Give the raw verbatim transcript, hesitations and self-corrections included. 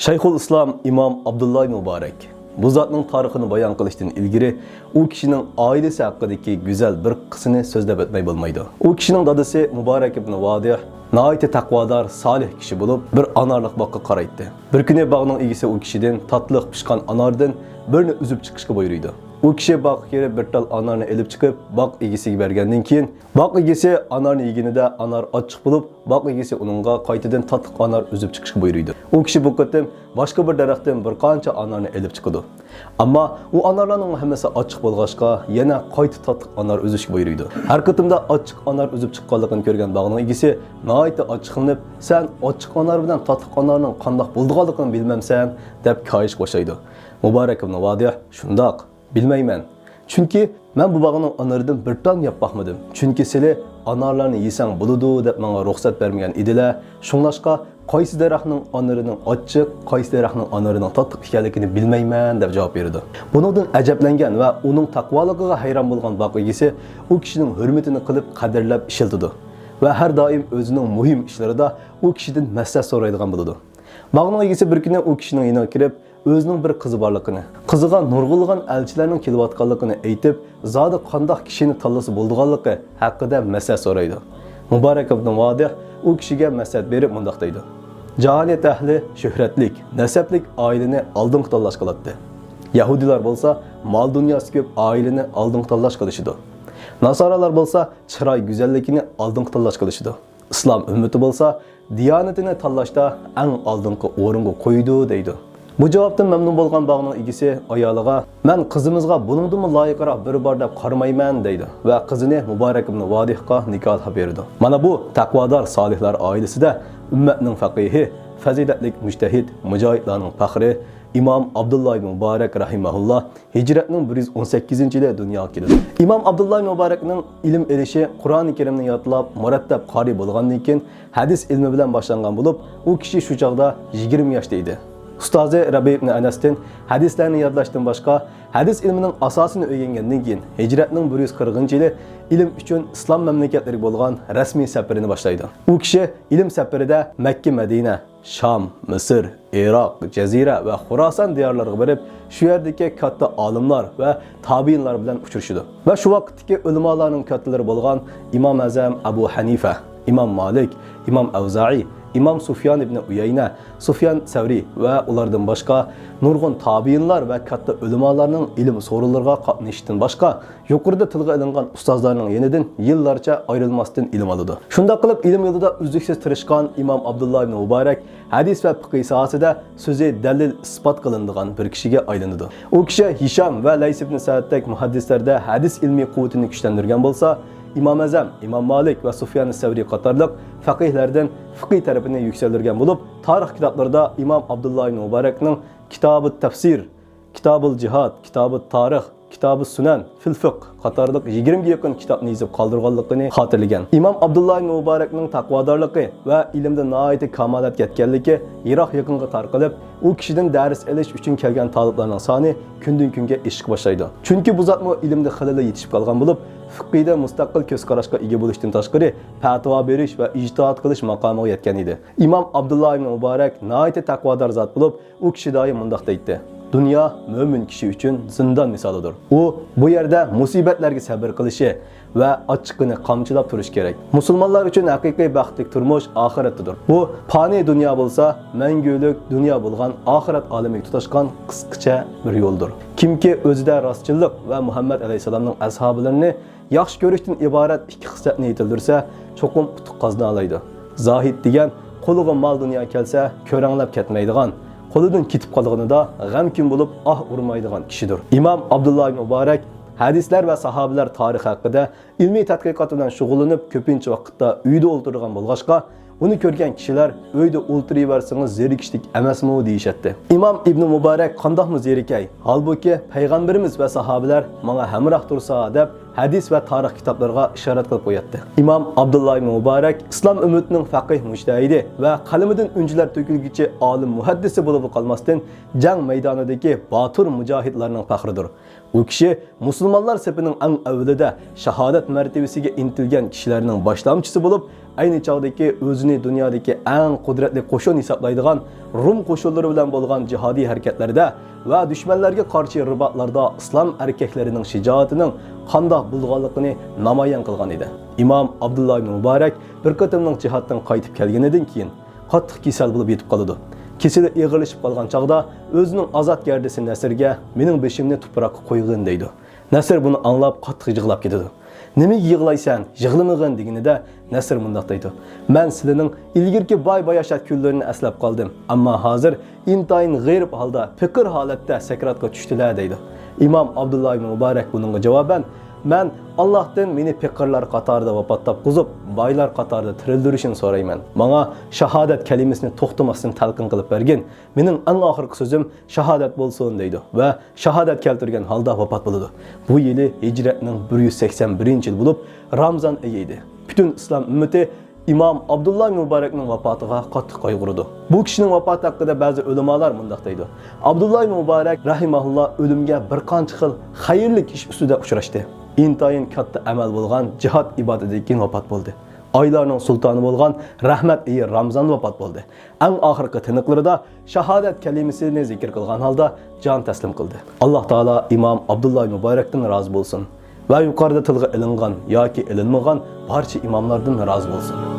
شەيخۇل ئىسلام ئىمام ئابدۇللا ئىبن مۇبارەك. بۇ زاتنىڭ تارىخىنى بايان قىلىشتىن ئىلگىرى، ئۇ كىشىنىڭ ئائىلىسى ھەققىدىكى گۈزەل بىر قىسسىنى سۆزلەپ ئۆتمەي بولمايدۇ. ئۇ كىشىنىڭ دادىسى مۇبارەك ئىبن ۋادىھ ناھايىتى تەقۋادار، سالىھ كىشى بولۇپ، بىر ئانارلىق باغقا قارايتتى. بىر كۈنى باغنىڭ ئىگىسى ئۇ كىشىدىن تاتلىق پىشقان ئاناردىن بىرنى ئۈزۈپ چىقىشقا بۇيرۇيدۇ. ئۇ كىشى باغقا كىرىپ، بىر تال ئانارنى ئېلىپ چىقىپ، باغ ئىگىسىگە بەرگەندىن كېيىن، باغ ئىگىسى ئانارنى يېگىنىدە ئانار ئاچچىق بولۇپ، باغ ئىگىسى ئۇنىڭغا قايتىدىن تاتلىق ئانار ئۈزۈپ چىقىشقا بۇيرۇيدۇ. ئۇ كىشى بۇ قېتىم باشقا بىر دەرەختىن بىر قانچە ئانارنى ئېلىپ چىقىدۇ. ئەمما ئۇ ئانارلارنىڭ ھەممىسى ئاچچىق بولغاچقا، يەنە قايتا تاتلىق ئانار ئۈزۈشكە بۇيرۇيدۇ. ھەر قېتىمدا ئاچچىق ئانار ئۈزۈپ چىققانلىقىنى كۆرگەن باغنىڭ ئىگىسى ناھايىتى ئاچچىقلىنىپ، «سەن ئاچچىق ئانار بىلەن تاتلىق ئانارنىڭ قانداق بولىدىغانلىقىنى بىلمەمسەن؟» دەپ كايىشقا باشلايدۇ. مۇبارەك ئىبن ۋادىھ، «شۇنداق، بىلمەيمەن. چۈنكى مەن بۇ باغنىڭ ئانىرىدىن بىر تالنى يەپ باقمىدىم. چۈنكى سىلى ئانارلارنى يېسەڭ بولىدۇ دەپ ماڭا رۇخسەت بەرمىگەن ئىدىلە. شۇڭلاشقا قايسى دەرەخنىڭ ئانىرىنىڭ ئاچچىق، قايسى دەرەخنىڭ ئانىرىنىڭ تاتلىق ئىكەنلىكىنى بىلمەيمەن» دەپ جاۋاب بېرىدۇ. بۇنىڭدىن ئەجەبلەنگەن ۋە ئۇنىڭ تەقۋالىقىغا ھەيران بولغان باغ ئىگىسى ئۇ كىشىنىڭ ھۆرمىتىنى قىلىپ قەدىرلەپ ئىشلىتىدۇ ۋە ھەر دائىم ئۆزىنىڭ مۇھىم ئىشلىرىدا ئۇ كىشىدىن مەسلىھەت سورايدىغان بولىدۇ. باغنىڭ ئىگىسى بىر كۈنى ئۇ كىشىنىڭ يېنىغا كىرىپ، ئۆزىنىڭ بىر قىزى بارلىقىنى، قىزىغا نۇرغۇنلىغان ئەلچىلەرنىڭ كېلىۋاتقانلىقىنى ئېيتىپ، زادى قانداق كىشىنى تاللىسا بولىدىغانلىقى ھەققىدە مەسلىھەت سورايدۇ. مۇبارەك ئىبن ۋادىھ ئۇ كىشىگە مەسلىھەت بېرىپ مۇنداق دەيدۇ: «جاھانىيەت ئەھلى شۆھرەتلىك، نەسەبلىك ئائىلىنى ئالدىنقى تاللاشقا قىلاتتى. يەھۇدىيلار بولسا مال-دۇنياسى كۆپ ئائىلىنى ئالدىنقى تاللاشقا قىلىشىدۇ. ناسارالار بولسا چىراي گۈزەللىكىنى ئالدىنقى تاللاشقا قىلىشىدۇ. ئىسلام ئۈممىتى بولسا دىيانىتىنى تاللاشتا ئەڭ ئالدىنقى ئورۇنغا قويىدۇ» دەيدۇ. بۇ جاۋابتىن مەمنۇن بولغان باغنىڭ ئىگىسى ئايالىغا، «مەن قىزىمىزغا بۇنىڭدىنمۇ لايىقراق بىرى بار دەپ قارىمايمەن» دەيدۇ ۋە قىزىنى مۇبارەك ئىبن ۋادىھقا نىكاھلاپ بېرىدۇ. مانا بۇ تەقۋادار سالىھلار ئائىلىسىدە ئۈممەتنىڭ فەقىھى، پەزىلەتلىك مۇجتەھىد، مۇجاھىدلارنىڭ پەخرى ئىمام ئابدۇللا ئىبن مۇبارەك رەھىمەھۇللا ھىجرەتنىڭ بىر يۈز ئون سەككىزىنچى يىلى دۇنياغا كېلىدۇ. ئىمام ئابدۇللا ئىبن مۇبارەكنىڭ ئىلىم ئېلىشى قۇرئانى كەرىمنى يادلاپ، مۇرەتتەپ قارىي بولغاندىن كېيىن ھەدىس ئىلمى بىلەن باشلانغان بولۇپ، ئۇ كىشى شۇ چاغدا يىگىرمە ياشتا ئىدى. ئۇستازى رەبىئ ئىبن ئەنەستىن ھەدىسلەرنى يادلاشتىن باشقا، ھەدىس ئىلمىنىڭ ئاساسىنى ئۆگەنگەندىن كېيىن، ھىجرەتنىڭ بىر يۈز قىرىقىنچى يىلى ئىلىم ئۈچۈن ئىسلام مەملىكەتلىرى بولغان رەسمىي سەپىرىنى باشلايدۇ. ئۇ كىشى ئىلىم سەپىرىدە مەككە، مەدىنە، شام، مىسىر، ئىراق، جەزىرە ۋە خۇراسان دىيارلىرىغا بېرىپ، شۇ يەردىكى كاتتا ئالىملار ۋە تابىئىنلار بىلەن ئۇچرىشىدۇ. ۋە شۇ ۋاقىتتىكى ئۆلىمالارنىڭ كاتتىلىرى بولغان ئىمام ئەزەم ئەبۇ ھەنىفە، ئىمام مالىك، ئىمام ئەۋزائىي، ئىمام سۇفيان ئىبنى ئۇيەينە، سۇفيان سەۋرىي ۋە ئۇلاردىن باشقا نۇرغۇن تابىئىنلار ۋە كاتتا ئۆلىمالارنىڭ ئىلىم سورۇنلىرىغا قاتنىشىشتىن باشقا، يۇقىرىدا تىلغا ئېلىنغان ئۇستازلارنىڭ يېنىدىن يىللارچە ئايرىلماستىن ئىلىم ئالىدۇ. شۇنداق قىلىپ، ئىلىم يولىدا ئۈزلۈكسىز تىرىشقان ئىمام ئابدۇللا ئىبنى مۇبارەك ھەدىس ۋە پىقھى ساھەسىدە سۆزى دەلىل-ئىسپات قىلىنىدىغان بىر كىشىگە ئايلىنىدۇ. ئۇ كىشى ھىشام ۋە لەيس ئىبنى سەئدتەك مۇھەددىسلەردە ھەدىس ئىلمىي قۇۋۋىتىنى كۈچلەندۈرگەن بولسا، ئىمام ئەزەم، ئىمام مالىك ۋە سۇفيان سەۋرىي قاتارلىق پەقىھلەردىن پىقھى تەرىپىنى يۈكسەلدۈرگەن بولۇپ، تارىخ كىتابلىرىدا ئىمام ئابدۇللا ئىبنى مۇبارەكنىڭ كىتابۇت تەفسىر، كىتابۇل جىھاد، كىتابۇت تارىخ، كىتابۇس سۇنەن، فىل فىقھ قاتارلىق يىگىرمىگە يېقىن كىتابنى يېزىپ قالدۇرغانلىقىنى خاتىرىلىگەن. ئىمام ئابدۇللا ئىبنى مۇبارەكنىڭ تەقۋادارلىقى ۋە ئىلىمدە ناھايىتى كامالەتكە يەتكەنلىكى يىراق يېقىنغا تارقىلىپ، ئۇ كىشىدىن دەرس ئېلىش ئۈچۈن كەلگەن تالىپلارنىڭ سانى كۈندىن-كۈنگە ئېشىشقا باشلايدۇ. چۈنكى بۇ زاتمۇ ئىلىمدە خېلىلا يېتىشىپ قالغان بولۇپ، فىقھىدا مۇستەقىل كۆز قاراشقا ئىگە بولۇشتىن تاشقىرى، پەتىۋا بېرىش ۋە ئىجتىھات قىلىش ماقامىغا يەتكەن ئىدى. ئىمام ئابدۇللا ئىبنى مۇبارەك ناھايىتى تەقۋادار زات بولۇپ، ئۇ كىشى دائىم مۇنداق دەيتتى: «دۇنيا مۆمىن كىشى ئۈچۈن زىندان مىسالىدۇر. ئۇ بۇ يەردە مۇسىبەتلەرگە سەبىر قىلىشى ۋە ئاچچىقىنى قامچىلاپ تۇرۇشى كېرەك. مۇسۇلمانلار ئۈچۈن ھەقىقىي بەختلىك تۇرمۇش ئاخىرەتتىدۇر. بۇ پانىي دۇنيا بولسا، مەڭگۈلۈك دۇنيا بولغان ئاخىرەت ئالىمىگە تۇتاشقان قىسقىچە بىر يولدۇر. كىمكى ئۆزىدە راستچىللىق ۋە مۇھەممەد ئەلەيھىسسالامنىڭ ئەسھابىلىرىنى ياخشى كۆرۈشتىن ئىبارەت ئىككى خىسلەتنى يېتىلدۈرسە، چوقۇم ئۇتۇق قازىنالايدۇ. زاھىد دېگەن قولىغا مال-دۇنيا كەلسە، كۆرەڭلەپ كەتمەيدىغان، قولىدىن كېتىپ قالغىنىدا غەمكىن بولۇپ ئاھ ئۇرمايدىغان كىشىدۇر.» ئىمام ئابدۇللا ئىبنى مۇبارەك ھەدىسلەر ۋە ساھابىلەر تارىخى ھەققىدە ئىلمىي تەتقىقات بىلەن شۇغۇللىنىپ، كۆپىنچە ۋاقىتتا ئۆيدە ئولتۇرىدىغان بولغاچقا، ئۇنى كۆرگەن كىشىلەر «ئۆيدە ئولتۇرۇۋەرسىڭىز زېرىكىشلىك ئەمەسمۇ؟» دېيىشەتتى. ئىمام ئىبنى مۇبارەك «قانداقمۇ زېرىكەي؟ ھالبۇكى، پەيغەمبىرىمىز ۋە ساھابىلەر ماڭا ھەمراھ تۇرسا» دەپ، ھەدىس ۋە تارىخ كىتابلىرىغا ئىشارەت قىلىپ قوياتتى. ئىمام ئابدۇللا ئىبن مۇبارەك ئىسلام ئۈممىتىنىڭ فەقىھ مۇجتەھىدى ۋە قەلىمىدىن ئۈنچىلەر تۆكۈلگۈچى ئالىم مۇھەددىسى بولۇپلا قالماستىن، جەڭ مەيدانىدىكى باتۇر مۇجاھىدلارنىڭ پەخرىدۇر. ئۇ كىشى مۇسۇلمانلار سېپىنىڭ ئەڭ ئەۋۋىلىدە شاھادەت مەرتىۋىسىگە ئىنتىلگەن كىشىلەرنىڭ باشلامچىسى بولۇپ، ئەينى چاغدىكى ئۆزىنى دۇنيادىكى ئەڭ قۇدرەتلىك قوشۇن ھېسابلايدىغان روم قوشۇنلىرى بىلەن بولغان جىھادىي ھەرىكەتلەردە ۋە دۈشمەنلەرگە قارشى رىباتلاردا ئىسلام ئەركەكلىرىنىڭ شىجائىتىنىڭ قانداق بولغانلىقىنى نامايان قىلغان ئىدى. ئىمام ئابدۇللا ئىبن مۇبارەك بىر قېتىملىق جىھادتىن قايتىپ كەلگىنىدىن كېيىن، قاتتىق كېسەل بولۇپ يېتىپ قالىدۇ. كېسىلى ئېغىرلىشىپ قالغان چاغدا ئۆزىنىڭ ئازاد گەردىسى نەسرگە، «مېنىڭ بېشىمنى تۇپراققا قويغىن» دەيدۇ. نەسر بۇنى ئاڭلاپ قاتتىق يىغلاپ كېتىدۇ. «نېمىگە يىغلايسەن؟ يىغلىمىغىن» دېگىنىدە، نەسر مۇنداق دەيدۇ: «مەن سىلىنىڭ ئىلگىرىكى باي-باياشات كۈنلىرىنى ئەسلەپ قالدىم، ئەمما ھازىر ئىنتايىن غېرىب ھالدا، پېقىر ھالەتتە سەكراتقا چۈشتىلە» دەيدۇ. ئىمام ئابدۇللا ئىبن مۇبارەك بۇنىڭغا جاۋابەن: «مەن ئاللاھتىن مېنى پېقىرلار قاتارىدا ۋاپات تاپقۇزۇپ، بايلار قاتارىدا تىرىلدۈرۈشىنى سورايمەن. ماڭا شاھادەت كەلىمىسىنى توختىماستىن تەلقىن قىلىپ بەرگىن. مېنىڭ ئەڭ ئاخىرقى سۆزۈم شاھادەت بولسۇن» دەيدۇ ۋە شاھادەت كەلتۈرگەن ھالدا ۋاپات بولىدۇ. بۇ يىلى ھىجرەتنىڭ بىر يۈز سەكسەن بىرىنچى يىلى بولۇپ، رامزان ئېيى ئىدى. پۈتۈن ئىسلام ئۈممىتى ئىمام ئابدۇللا ئىبن مۇبارەكنىڭ ۋاپاتىغا قاتتىق قايغۇرىدۇ. بۇ كىشىنىڭ ۋاپاتى ھەققىدە بەزى ئۆلىمالار مۇنداق دەيدۇ: «ئابدۇللا ئىبن مۇبارەك رەھىمەھۇللا ئۆلۈمگە بىر قانچە خىل خەيرلىك ئىش ئۈستىدە ئۇچراشتى. ئىنتايىن كاتتا ئەمەل بولغان جىھاد ئىبادىتىدىن كېيىن ۋاپات بولدى. ئايلارنىڭ سۇلتانى بولغان رەھمەت ئېيى رامزاندا ۋاپات بولدى. ئەڭ ئاخىرقى تىنىقلىرىدا شاھادەت كەلىمىسىنى زىكىر قىلغان ھالدا جان تەسلىم قىلدى. ئاللاھ تائالا ئىمام ئابدۇللا مۇبارەكتىن رازى بولسۇن ۋە يۇقىرىدا تىلغا ئېلىنغان ياكى ئېلىنمىغان بارچە ئىماملاردىن رازى بولسۇن.»